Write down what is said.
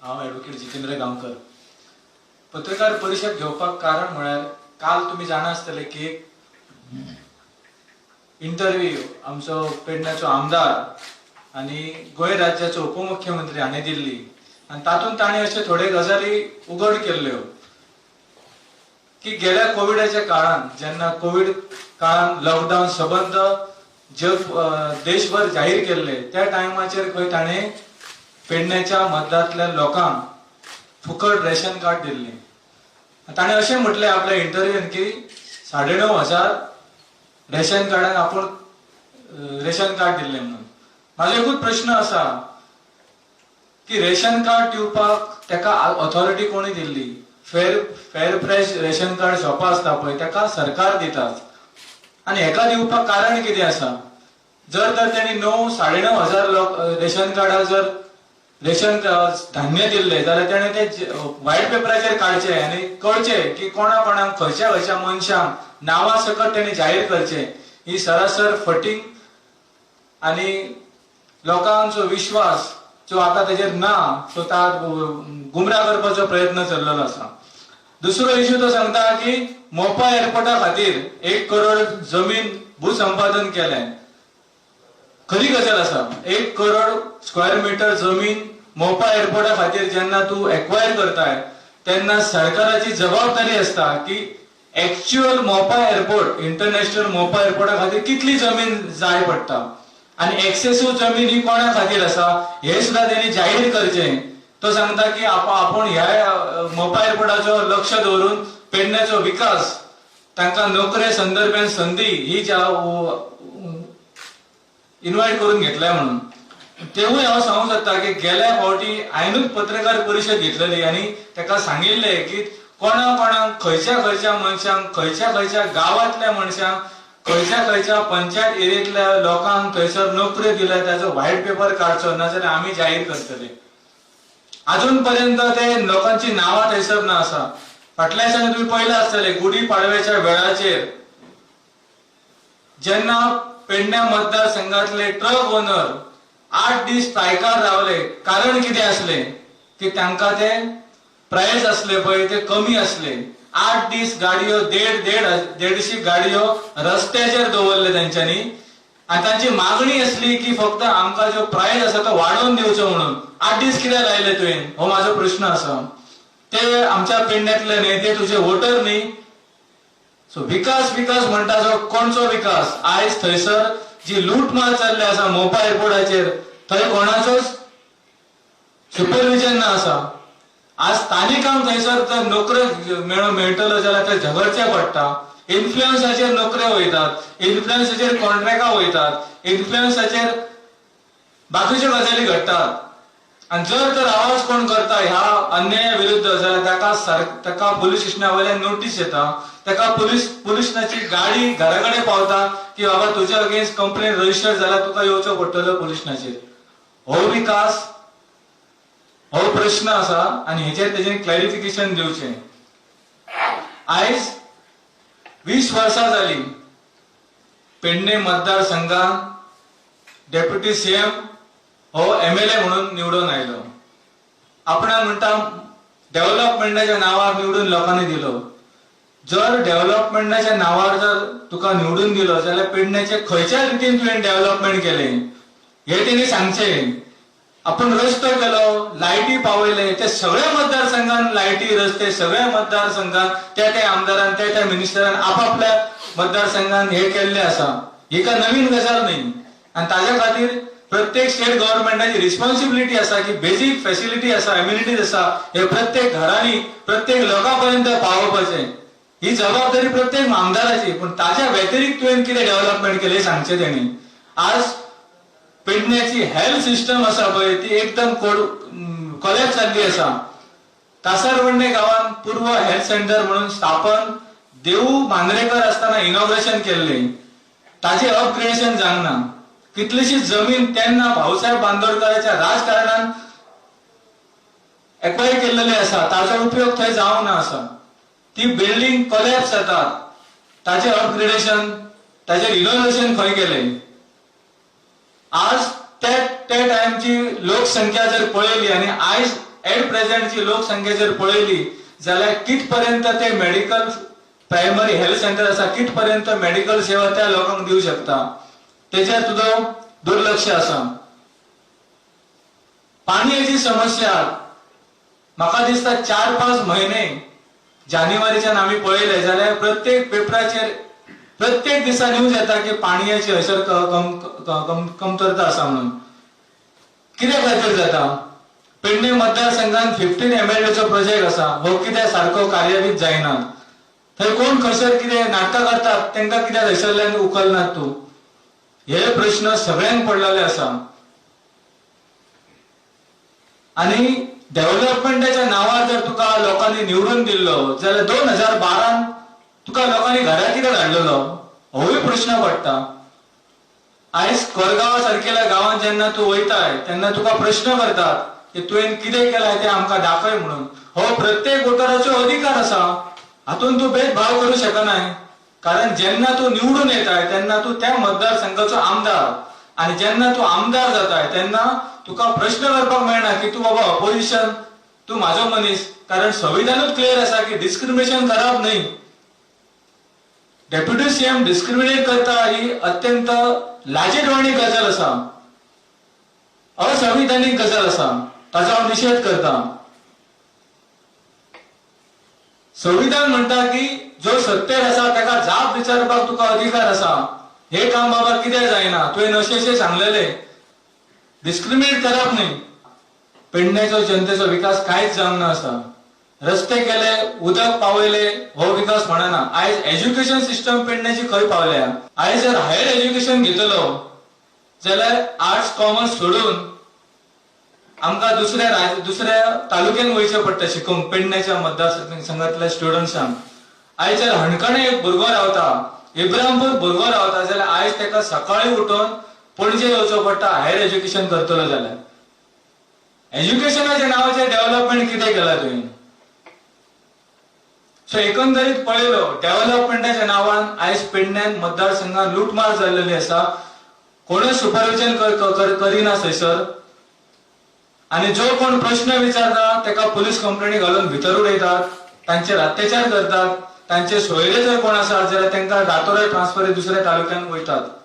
हांव ॲडवोकेट जितेंद्र गांवकर. पत्रकार परिशद घेवपाक कारण म्हळ्यार काल तुमी जाणा आसतले की एक इंटरव्यू आमचो पेडण्याचो आमदार आनी गोंय राज्याचो उपमुख्यमंत्री हाणें दिल्ली आनी तातूंत ताणें अश्यो थोड्यो गजाली उगड केल्ल्यो की गेल्या कोविडाच्या काळांत जेन्ना कोवीड काळांत लॉकडावन सबंद जग देशभर जाहीर केल्ले त्या टायमाचेर खंय ताणें पेडण्याच्या मतदारांतल्या लोकांक फुकट रेशन कार्ड दिल्लें. ताणें अशें म्हटलें आपल्या इंटरव्यून की 9,500 रेशन कार्डाक आपूण रेशन कार्ड दिल्लें म्हणून. म्हाजो एकूच प्रश्न आसा की रेशन कार्ड दिवपाक ताका ऑथॉरिटी कोणी दिल्ली? फेर प्रायस रेशन कार्ड शॉपां आसता पळय ताका सरकार दितात आनी हेका दिवपाक कारण कितें आसा? जर तर तेणी 9,500 लोक रेशन कार्डाक जर रेशन धान्य दिल्लें जाल्यार तेणें ते व्हायट पेपराचेर काडचें आनी कळचें की कोणा कोणाक खंयच्या खंयच्या मनशांक नांवां सकट तेणी जाहीर करचें. ही सरासर फटींग आनी लोकांचो विश्वास जो आतां तेजेर ना सो ता गुमराह करपाचो प्रयत्न चल्लेलो आसा. दुसरो इश्यू तो सांगता की मोपा एअरपोर्टा खातीर 1 करोड जमीन भूसंपादन केलें. खरी गजाल आसा. 1 करोड स्क्वेअर मिटर जमीन मोपा एअरपोर्टा खातीर जेन्ना तूं एक्वायर करताय तेन्ना सरकाराची जबाबदारी आसता की actual Mopa airport international Mopa एअरपोर्टा खातीर कितली जमीन जाय पडटा आनी एक्सेसिव जमीन ही कोणा खातीर आसा हे सुद्दां तेणी जाहीर करचें. तो सांगता की आपूण ह्या मोपा एअरपोर्टाचो लक्ष दवरून पेडण्याचो विकास तांकां नोकरे संदर्भान संदी ही इन्वायट करून घेतल्या म्हणून. तेवूय हांव सांगूंक सोदता की गेल्या फावटी हांवेनूच पत्रकार परिशद घेतलेली आनी ताका सांगिल्लें की कोणा कोणाक खंयच्या खंयच्या मनशांक खंयच्या खंयच्या गांवांतल्या मनशांक खंयच्या खंयच्या पंचायत एरियेंतल्या लोकांक थंयसर नोकऱ्यो दिल्या ताचो व्हायट पेपर काडचो नाजाल्यार आमी जाहीर करतले. अजून पर्यंत ते लोकांची नांवां थंयसर ना आसा. फाटल्या दिसांनी तुमी पळयलां आसतलें गुडी पाडव्याच्या वेळाचेर जेन्ना पेडण्या मतदारसंघातले ट्रक ओनर 8 दीस स्ट्रायकार रावले. कारण कितें आसलें की तांकां ते प्रायस आसले पळय ते कमी आसले. 8 दीस गाडयो 150 गाडयो रस्त्याचेर दवरले तेंच्यांनी आनी तांची मागणी आसली की फक्त आमकां जो प्रायस आसा तो वाडोवन दिवचो म्हणून. 8 दीस कित्याक लायले तुवें हो म्हाजो प्रश्न आसा. ते आमच्या पेडण्यांतले न्ही, ते तुजे वोटर न्ही. सो विकास विकास म्हणटा जो कोणचो विकास? आयज थंयसर जी लूटमार चल्ली आसा मोपा एअरपोर्टाचेर थंय कोणाचोच सुपरविजन ना आसा. आज स्थानिकांक थंयसर जर नोकऱ्यो मेळटलो जाल्यार ते झगडचें पडटा. इन्फ्लुएन्साचेर नोकऱ्यो वयतात, इन्फ्लुएन्साचेर कॉन्ट्रॅक्टां वयतात, इन्फ्लुएन्साचेर बाकीच्यो गजाली घडटात. आनी जर तर आवाज कोण करता ह्या अन्याया विरुद्ध जाल्यार ताका ताका पोलीस स्टेशना वयल्यान नोटीस येता, ताका पोलीस स्टेशनाची गाडी घरा कडेन पावता की बाबा तुज्या अगेन्स्ट कंप्लेन रजिस्टर जाल्यार तुका येवचो पडटलो पोलीस स्टेशनाचेर. हो विकास हो प्रश्न आसा आनी हेचेर तेजें क्लॅरिफिकेशन दिवचें. आयज 20 वर्सां जाली पेडणे मतदारसंघात डेप्युटी सीएम हो एमएलए म्हणून निवडून आयलो. आपणाक म्हणटा डेव्हलपमेंटाच्या नांवार निवडून लोकांनी दिलो. जर डेव्हलपमेंटाच्या नांवार जर तुका निवडून दिलो जाल्यार पेडण्याचे खंयच्या रितीन तुवें डेव्हलपमेंट केलें हे तेणी सांगचें. आपण रस्तो केलो, लायटी पावयले, ते सगळ्या मतदारसंघान लायटी रस्ते सगळ्या मतदारसंघान त्या त्या आमदारान त्या त्या मिनिस्टरान आपापल्या मतदारसंघान हे केल्ले आसा. ही काय नवीन गजाल न्ही आनी ताज्या खातीर प्रत्येक स्टेट गव्हर्नमेंटाची रिस्पॉन्सिबिलिटी आसा की बेजीक फॅसिलिटी आसा, एम्युनिटीज आसा हे प्रत्येक घरांनी प्रत्येक लोकां पर्यंत पावोवपाचें ही जबाबदारी प्रत्येक आमदाराची. पूण ताज्या व्यतिरिक्त तुवें कितें डेव्हलपमेंट केलें सांगचें तेणी. आज पेडण्याची हेल्थ सिस्टम आसा पळय ती एकदम कोलॅप्स जाल्ली आसा. कासारवडणे गांवांत पूर्व हेल्थ सेंटर म्हणून स्थापन देऊ मांद्रेकर आसतना इनॉग्रेशन केल्लें, ताचें अपग्रेडेशन जावंक ना. कितलीशी जमीन तेन्ना भाऊसाहेब बांदोडकराच्या राजकारणान एक्वायर केल्लेली आसा, ताचो उपयोग थंय जावंक ना आसा. ती बिल्डींग कोलॅप्स जातात, ताचें अपग्रेडेशन ताचें रिनोवेशन खंय केलें? आज त्या टायमची लोकसंख्या जर पळयली आनी आयज एट प्रेझेंटची लोकसंख्या जर पळयली जाल्यार कितपर्यंत ते मेडिकल प्रायमरी हेल्थ सेंटर आसा, कितपर्यंत मेडिकल सेवा त्या लोकांक दिवं शकता, तेचेर तुजो दुर्लक्ष आसा. पाणयेची समस्या म्हाका दिसता 4-5 म्हयने जानेवारीच्यान आमी पळयले जाल्यार प्रत्येक पेपराचेर प्रत्येक दिसा न्यूज येता की पाणयेची हयसर कमतरता आसा म्हणून. कित्या खातीर जाता? पेडणे मतदारसंघात 15 MLAचो प्रोजेक्ट आसा, हो कित्याक सारको कार्यरत जायना? थंय कोण खंयसर कितें नाटकां करतात, तांकां कित्याक थंयसरल्यान उखलनात तूं? हे प्रश्न सगळ्यांक पडलेले आसा. आनी डेव्हलपमेंटाच्या नांवार जर तुका लोकांनी निवडून दिल्लो जाल्यार 2012 तुका लोकांनी घरा कित्याक धाडलेलो, होवूय प्रश्न पडटा. आयज कोरगांवा सारकेल्या गांवांत जेन्ना तूं वयताय तेन्ना तुका प्रश्न करतात की तुवें कितें केलां तें आमकां दाखय म्हणून. हो प्रत्येक वोटराचो अधिकार आसा, हातूंत तूं भेदभाव करूं शकनाय. कारण जेन्ना तूं निवडून येताय तेन्ना तूं त्या मतदारसंघाचो आमदार, आनी जेन्ना तूं आमदार जाताय तेन्ना तुका प्रश्न करपाक मेळना की तूं बाबा अपोजिशन, तूं म्हाजो मनीस. कारण संविधानूच क्लियर आसा की डिस्क्रिमिनेशन करप न्हय. डेप्युटी सीएम डिस्क्रिमिनेट करता ही अत्यंत लाजिरवाणी गजाल आसा, असंविधानीक गजाल आसा, ताचो हांव निशेध करता. संविधान म्हणटा की जो सत्तेर आसा ताका जाप विचारपाक तुका अधिकार आसा. हे काम बाबा कित्याक जायना, तुवें अशें अशें सांगलेलें, डिस्क्रिमिनेट करप न्हय. पेडण्याचो जनतेचो विकास कांयच जावंक ना आसा. रस्ते केले, उदक पावयले, हो विकास म्हणना. आयज एज्युकेशन सिस्टम पेडण्याची खंय पावल्या? आयज जर हायर एज्युकेशन घेतलो जाल्यार आर्ट्स कॉमर्स सोडून आमकां दुसऱ्या तालुक्यान वयचें पडटा शिकूंक पेडण्याच्या मतदारसंघांतल्या स्टुडंट्सांक. आयज जर हणखणे एक भुरगो रावता, इब्रामपूर भुरगो रावता जाल्यार आयज ताका सकाळी उठून पणजे येवचो पडटा हायर एज्युकेशन करतलो जाल्यार. एज्युकेशनाच्या नांवाचें डेव्हलपमेंट कितें केलां तुवें? सो एकंदरीत पळयलो डेव्हलपमेंटाच्या नांवान आयज पेडण्यान मतदारसंघात लुटमार जाल्लेली आसा. कोणूच सुपरविजन करिना थंयसर, आनी जो कोण प्रश्न विचारता ताका पुलीस कंप्लेनी घालून भितर उडयतात, तांचेर अत्याचार करतात. तांचे सोयरे जर कोण आसा जाल्यार तांकां रातोरात ट्रान्सफर दुसऱ्या तालुक्यांत वयतात.